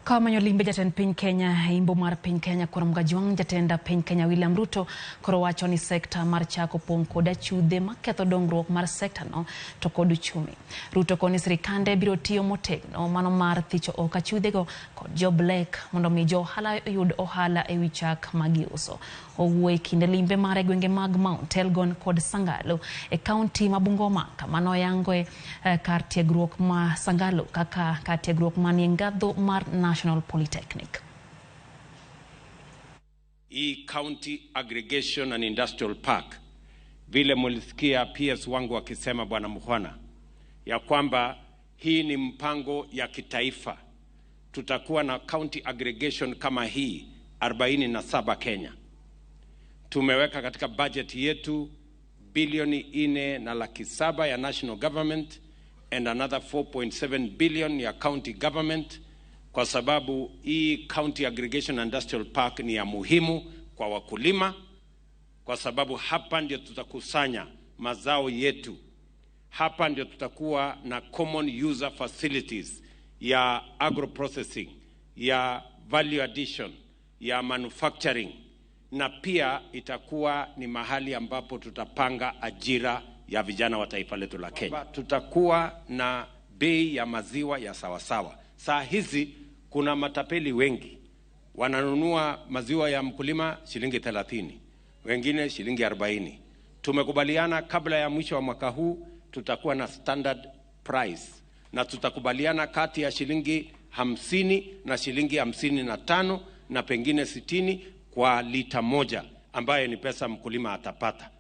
Kamanyo limbe jatend piny Kenya e imbo mar piny Kenya kuom Gajwang' jatend piny Kenya William Ruto koro wacho ni sekta mar chak opong' kod achudhe maketho dongruok mar sekta no to kod uchumi. Ruto koni sirikande biro tiyo motegno mano mar thicho oko achudhego kod jo black mondo mi jo ohala oyud ohala e wi chak ma giuso. Owuoyo e kinde limbe mare gwenge mag Mount Elgon kod Sangalo e kaunti ma Bungoma kama noyangoe kar tiegruok ma Sangalo kaka kar tiegruok manie ngadho mar National Polytechnic. Hii County Aggregation and Industrial Park, vile mulisikia PS wangu akisema Bwana Mukhwana ya kwamba hii ni mpango ya kitaifa. Tutakuwa na county aggregation kama hii 47 Kenya. Tumeweka katika budget yetu bilioni 4 na 700,000 ya national government and another 4.7 billion ya county government, kwa sababu hii County Aggregation Industrial Park ni ya muhimu kwa wakulima, kwa sababu hapa ndio tutakusanya mazao yetu. Hapa ndio tutakuwa na common user facilities ya agro processing, ya value addition, ya manufacturing, na pia itakuwa ni mahali ambapo tutapanga ajira ya vijana wa taifa letu la Kenya. Tutakuwa na bei ya maziwa ya sawasawa. Saa hizi kuna matapeli wengi wananunua maziwa ya mkulima shilingi 30, wengine shilingi 40. Tumekubaliana kabla ya mwisho wa mwaka huu tutakuwa na standard price na tutakubaliana kati ya shilingi 50 na shilingi 55 na pengine 60 kwa lita moja, ambayo ni pesa mkulima atapata.